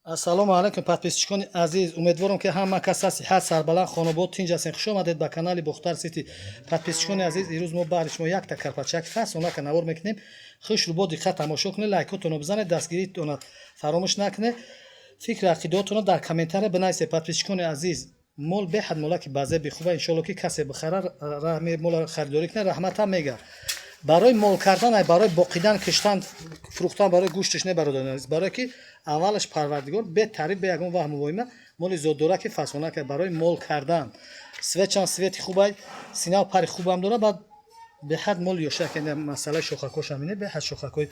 Ассалому алайкум, подписчикони азиз. Умедворам, ки ҳама кас сиҳат, сарбаланд, хонобод, тинҷ ҳастен. Хуш омадед ба канали Бохтар Сити. Подписчикони азиз, ирӯз мо баҳри шумо якта карпачак фасонака навор мекунем. Хушрӯ, бо диққат тамошо кунед, лайкотонро бизанед, дастгиритонро фаромӯш накунед, фикри ақидаотонро дар комментария бинависед. Подписчикони азиз, мол беҳад молаки базеби хуба. Иншолло, ки касе бихара, мола харидорӣ кунад, раҳматам мега. Барои мол кардан, ай барои боқидан, киштан, фурӯхтан, барои гӯшташ не, бародарони азиз. Барое ки аввалаш Парвардигор бетариф, бе ягон ваҳму воима моли зотдора, ки фасона кард барои мол кардан. Цветам цвети хубай, синав пари хубам дора. Баъд беҳад мол ёшак. Масъалаи шохакошам ине, беҳад шохакҳои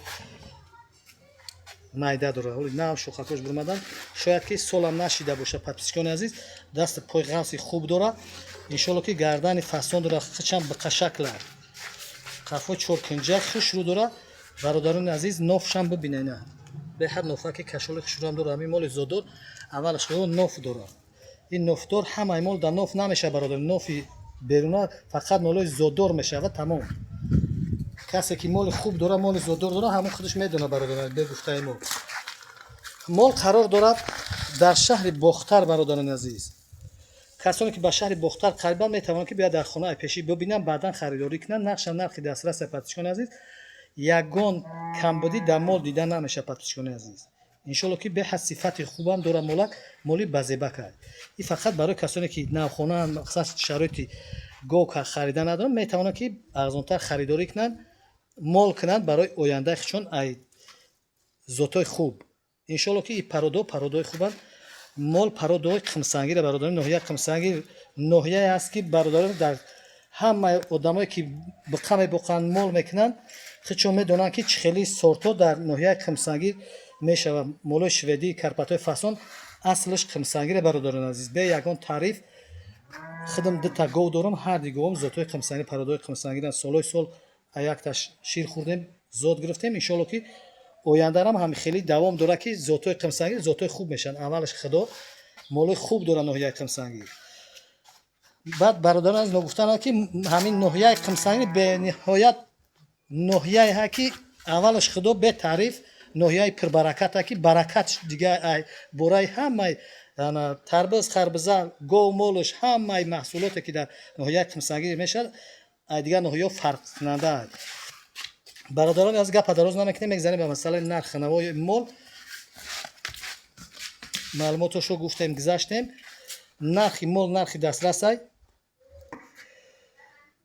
майда дора. Ҳоли нав шохакош бурмадан, шояд ки солам нашида боша. Подписчикони азиз, дасти пой ғафси хуб дора. Иншолло, ки гардани фасон дора, хичам биқашакла, қафо чоркунҷа хушрӯ дора. Бародарони азиз, нофшам бибинена, беҳад нофаки кашоли хушрӯам дора. Ҳамин моли зодор аввалаш ноф дора. Ин нофдор ҳамаи мол дар ноф намешавад, бародар. Нофи беруна фақат молои зодор мешавад, тамом. Касе ки моли хуб дора, моли зодор дора, ҳамон худаш медонад, бародарон, бегуфтаи мо. Мол қарор дорад дар шаҳри Бохтар. Бародарони азиз, касоне ки ба шаҳри Бохтар қарибан, метавонанд, ки биёяд, дар хонаи пешӣ бибинанд, баъдан харидорӣ кунанд. Нархшам нархи дастраса. Подписчикони азиз, ягон камбудӣ дар мол дида намешавад. Подписчикони азиз, иншолло, ки беҳад сифати хубам дорад молак, моли базебак аст. И фақат барои касоне ки навхонаанд, мақсад, шароити гов харида надоранд, метавонанд, ки арзонтар харидорӣ кунанд, мол кунанд барои ояндаи худшон ай зотҳои хуб. Иншолло, ки и пародо пародои хубанд. Мол пародои Қимсангира, бародарони, ноҳияи Қимсангир. Ноҳияе аст, ки, бародарон, дар ҳамаи одамое ки биқа мебоқанд, мол мекунанд, худшон медонанд, ки чӣ хели сортҳо дар ноҳияи Қимсангир мешавад. Молои шведӣ, карпатҳои фасон аслаш Қимсангире. Бародарони азиз, бе ягон таъриф, худам дута гов дорам, ҳар ди говам зотҳои Қимсангир, пародои Қимсангиранд. Солҳои сол якташ шир хӯрдем, зот гирифтем. Иншолло, ки ояндарам ҳам хеле давом дорад, ки зотҳои Қимсангир зотҳои хуб мешаванд. Аввалаш Худо молои хуб дорад ноҳияи Қимсангир. Баъд, бародарон азиз, ногуфтанам, ки ҳамин ноҳияи Қимсангир бениҳоят ноҳияе, ки аввалаш Худо бетаъриф ноҳияи пурбараката, ки баракат дига бораи ҳамаи тарбиз, харбиза, гов, молш, ҳамаи маҳсулоте, ки дар ноҳияи Қимсангир мешавад, дигар ноҳияҳо фарқкунанда. Бародарон, аз гапа дароз намекунем, мегзарем ба масъалаи нархи навои мол. Маълумотошо гуфтем, гузаштем. Нархи мол нархи дастрасай.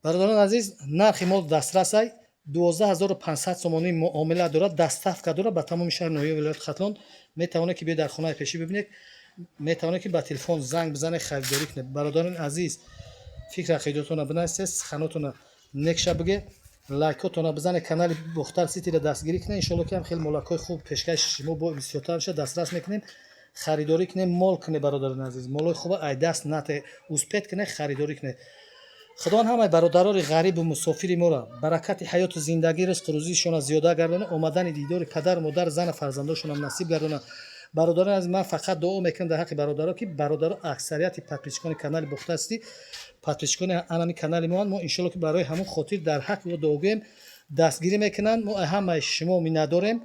Бародарон азиз, нархи мол дастрасай, 12 500 сомонӣ муомила дорад, доставка дорад ба тамоми шаҳр, ноҳияи вилояти Хатлон. Метавонед, ки биёед, дар хонаи пешӣ бибинед, метавонед, ки ба телефон занг бизанед, харидорӣ кунед. Бародарони азиз, фикр ақидотонро бинависед, суханотонро некша биге, лайкотонро бизанед, канали Бохтар Ситиро дастгирӣ кунед. Иншолло, ки ҳам хеле молакҳои хуб пешкаши шумо бо бисёртар мешавад, дастрас мекунем. Харидорӣ кунем, мол кунед. Бародарони азиз, молои хуба ай даст нате, успеть кунед, харидорӣ кунед. Худованд ҳамаи бародарори ғарибу мусофири моро баракати ҳаёту зиндагӣ, ризқу рӯзишонро зиёда гардона, омадани дидори падару модар, зану фарзандошонам насиб гардона. Бародарон азиз, ман фақат дуо мекунам дар ҳаққи бародаро, ки бародаро аксарияти подписчикони канали Бохтар Сити, подписчикони анами канали моанд. Мо, иншолло, ки барои ҳамон хотир дар ҳаққи ӯ дуогӯем, дастгирӣ мекунанд. Мо ҳамаи шумо миннатдорем.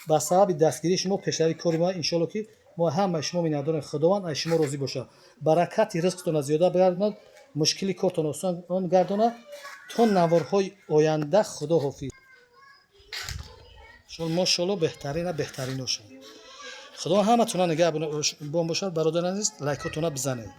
Ба сабаби дастгирии шумо пешрави кори мо. Иншолло, ки мо ҳамаи шумо миннатдорем. Худованд аз шумо розӣ бошад, баракати ризқтонро зиёда бигардонад, мушкили кортон осон гардонад. То наворҳои оянда, Худо ҳофиз. Мошолло, беҳтарина, беҳтариношад. Худо ҳаматона нигаҳбон бошад. Бародари азиз, лайкотона бизанед.